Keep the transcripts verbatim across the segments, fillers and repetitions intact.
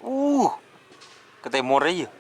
Uh, ke timur aja.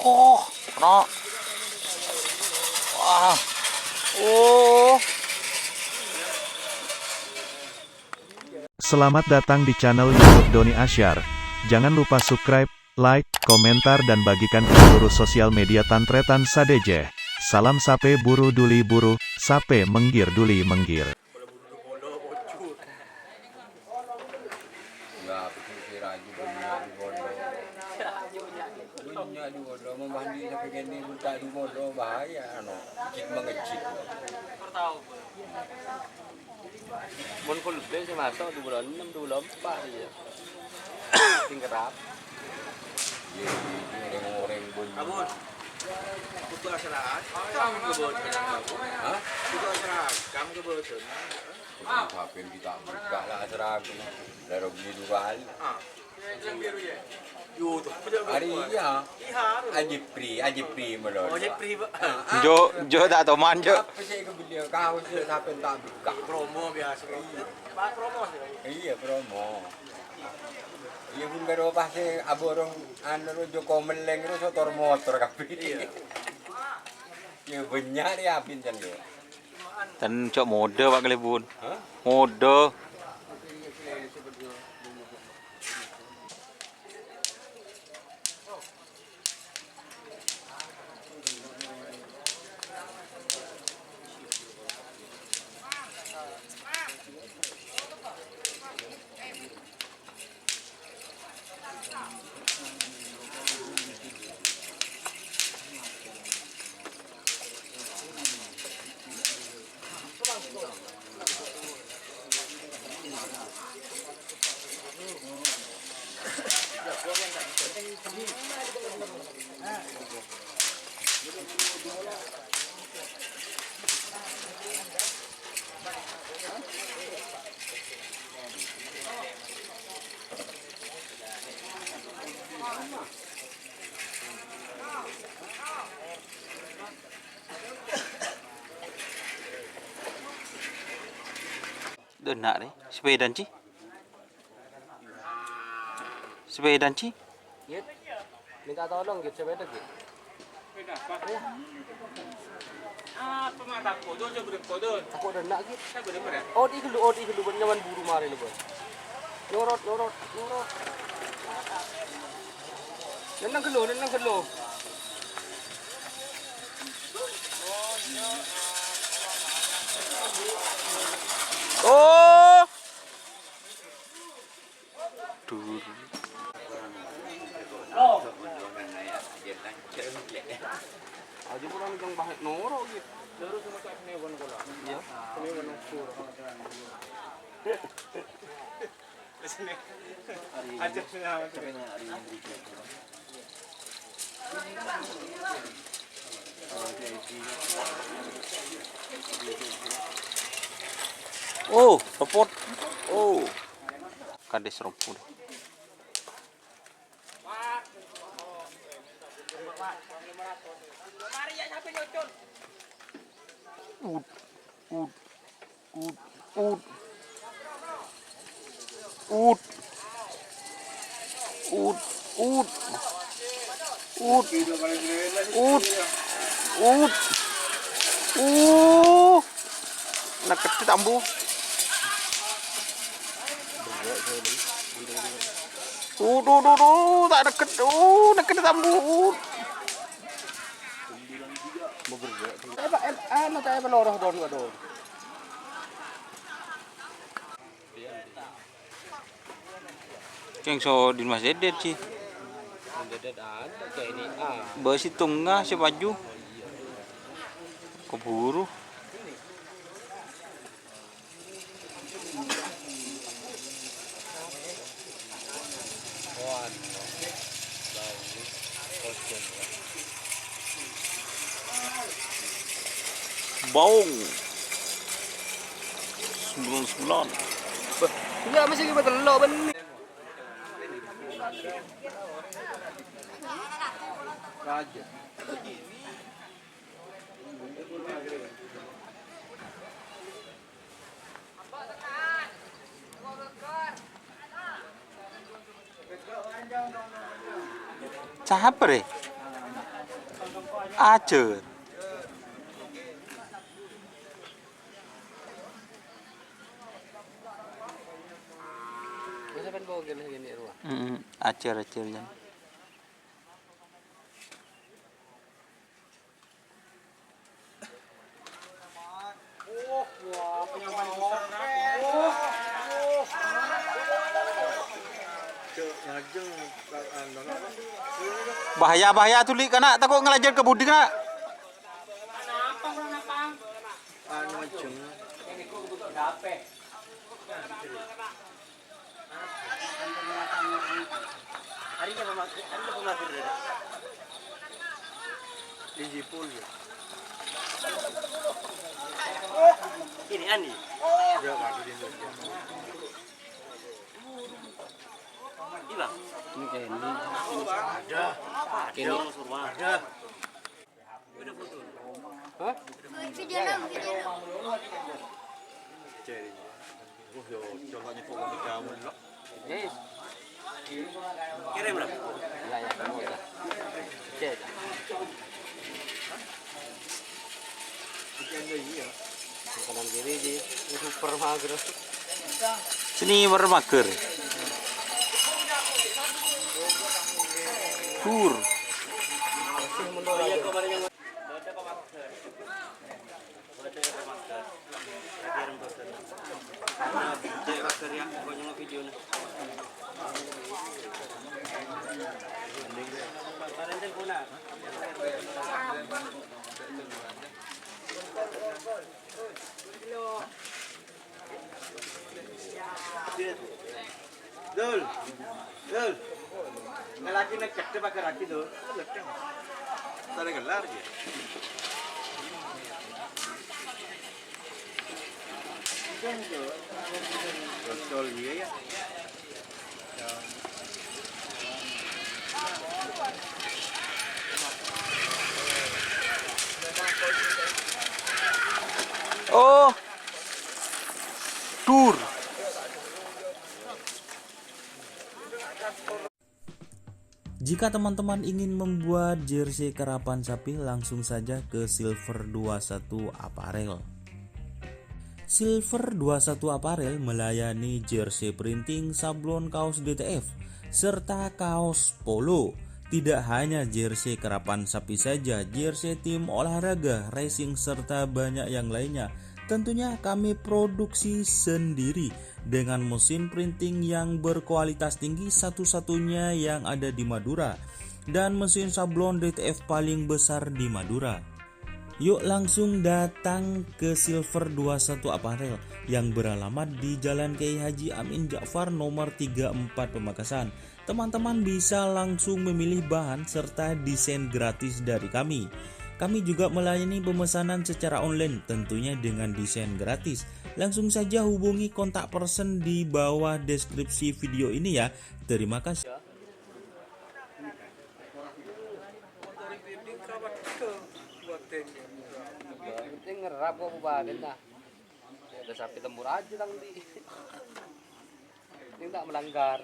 Oh, kena. Wah. Oh. Selamat datang di channel YouTube Doni Asyar. Jangan lupa subscribe, like, komentar, dan bagikan ke seluruh sosial media tan-tarètan sadhâjâ. Salam sapè buru duli buru, sapè mèngghir duli mèngghir. Ya, betul sih, raju banyak di pondok. Banyak di pondok, membandi sampai gini, minta di pondok, bahaya, anu, cik mengecik. Mon full black sih masuk dua puluh enam, dua puluh empat, iya. Sing kerap. Iya, iya, iya, orang-orang banyak. Abun, buka seragam ke bocoran, Abun. Hah? Buka seragam ke bocoran. Sampeyan kita buka lah seragam. Lah, rugi dua kali. Ah. Ari iya. Iya, harus. Ajipri, Ajipri, melon. Oh, Ajipri, Pak. Ah, ah. Jo, jo tak toman, Jo. Apa sih kebeli kaos sih sampeyan tak buka? Promo biasa. Iya. Pak, promo sih. Iya, promo. Iya, pun karo pas sih aborong anu, Joko Meleng terus motor-motor kabeh. Iya. Ya, banyak ya, pinten, ya. Ten cok mode, Pak Kalèbun. Hah? Mode. Dâ' enna' rè, sepèdana, Ci. Sepèdana, Ci. Git. Minta tolong, Git, sepèda, Git. Sepèda apa? Iya. Apa ma' tako'? Jhâ' bâdâ kodon. Tako' dâ' enna', Git. Saya bâdâ, bâdâ. Odi' ghâllu, odi' ghâllu, bân nyaman buru marèna, bân. Nyorot, nyorot, nyorot. Nenneng ghâllu, nenneng ghâllu. Oh. Dur. Aja pulang yang banyak noro gitu. Iya. Oh, repot. Oh. Kades repot. Ut, ut, ut, ut. Ut. Ut, ut. Ut. Ut. Ut. Uh. Nèkkedhâ ta' ambu. Ut, ut, ut, ut, ta' nèkked, uh, nèkkedhâ ta' ambu. Ut. Eh, Pak, eh, anu, ta' peloro don, waduh. Kèng so di Mas Dedet sih. Mas Dedet ada kayak ini, ah. Bâ' sèttonga sè paju. Keburu. Baung. Sembilan sembilan. Bâh, enggak, masih kita telok, benih. Sapa rè? Ajâr. Masa kan bawa gini, gini, ruah. Mm-mm. Ajâr, ajâr, Jan. Bahaya, bahaya, tuli, kana', tako' ngalajâr ka budi, kana'. Anu, ajeng. Arèya pemager, arèya pemager. Di Jipul, ya. Ini Ani. Ya, waduh, ini. Ini, Bang. Ini kayak ini. Ada. Ada. Ini. Ada. Hah? Video dong, video dong. Kirim lah. Iya, iya, kamu aja. Oke, aja. Kanan kiri di super mager. Sini super mager. Tur. Dul. Dul. Ngalaki neng cedde pagarragi, Dul. Tadi gelar, ya. Betul, iya, ya. Oh. Tur. Jika teman-teman ingin membuat jersey karapan sapi, langsung saja ke Silver dua satu Apparel. Silver dua satu Apparel melayani jersey printing, sablon kaos D T F, serta kaos polo. Tidak hanya jersey karapan sapi saja, jersey tim olahraga, racing, serta banyak yang lainnya. Tentunya kami produksi sendiri dengan mesin printing yang berkualitas tinggi, satu-satunya yang ada di Madura, dan mesin sablon D T F paling besar di Madura. Yuk langsung datang ke Silver dua satu Apparel yang beralamat di Jalan Kiai Haji Amin Ja'far nomor tiga empat Pamekasan. Teman-teman bisa langsung memilih bahan serta desain gratis dari kami. Kami juga melayani pemesanan secara online, tentunya dengan desain gratis. Langsung saja hubungi kontak person di bawah deskripsi video ini, ya. Terima kasih. Penting ngerap kok, Bu, Pak, nah. Ada sapi lembur aja, Tang, di. Ini tak melanggar.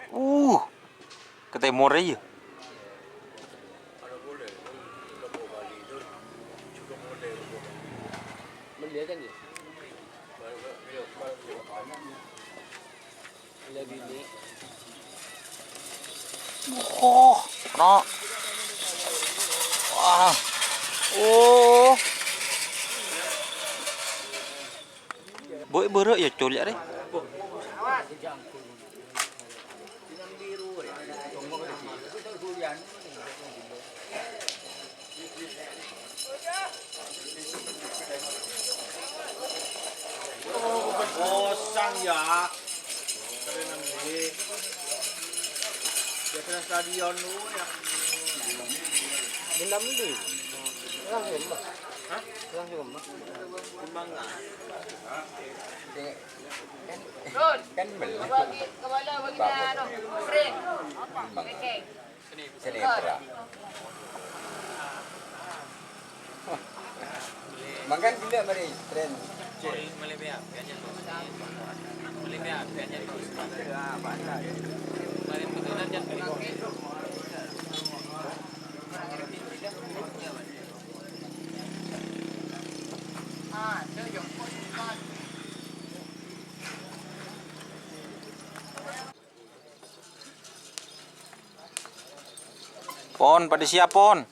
Uh, ke timur aja. Melihat kan, ya? Oh, kena. Wah. Oh. Boy, boro ya, Cul, ya, re. Kosong ya. Keren nanti. Biasanya stadion dulu ya. Dendam dulu. Langsung, Pak. Hah? Langsung, Pak. Kembang nggak? Kan, kan beli. Bagi, kepala bagi anu, Prin. Memang. Oke. Seni pera. Mangkèn gila mari, Prin. Pon, padâ siap, Pon.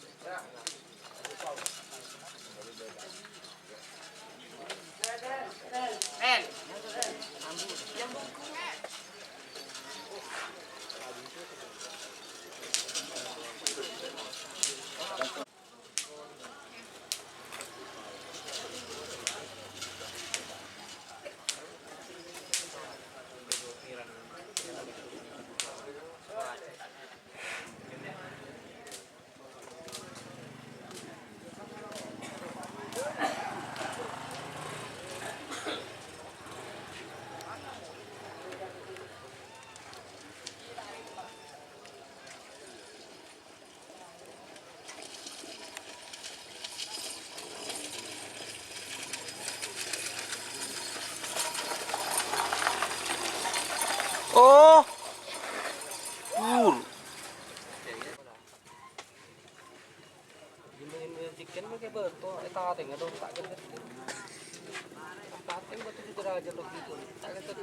Oh. Pur. Jumlah-jumlah chicken mangkèn bâto, è tatèng, aduh, ta' ghântèr. Tatèng bâto jujur aja, toh, gitu. Ta' ghântèr.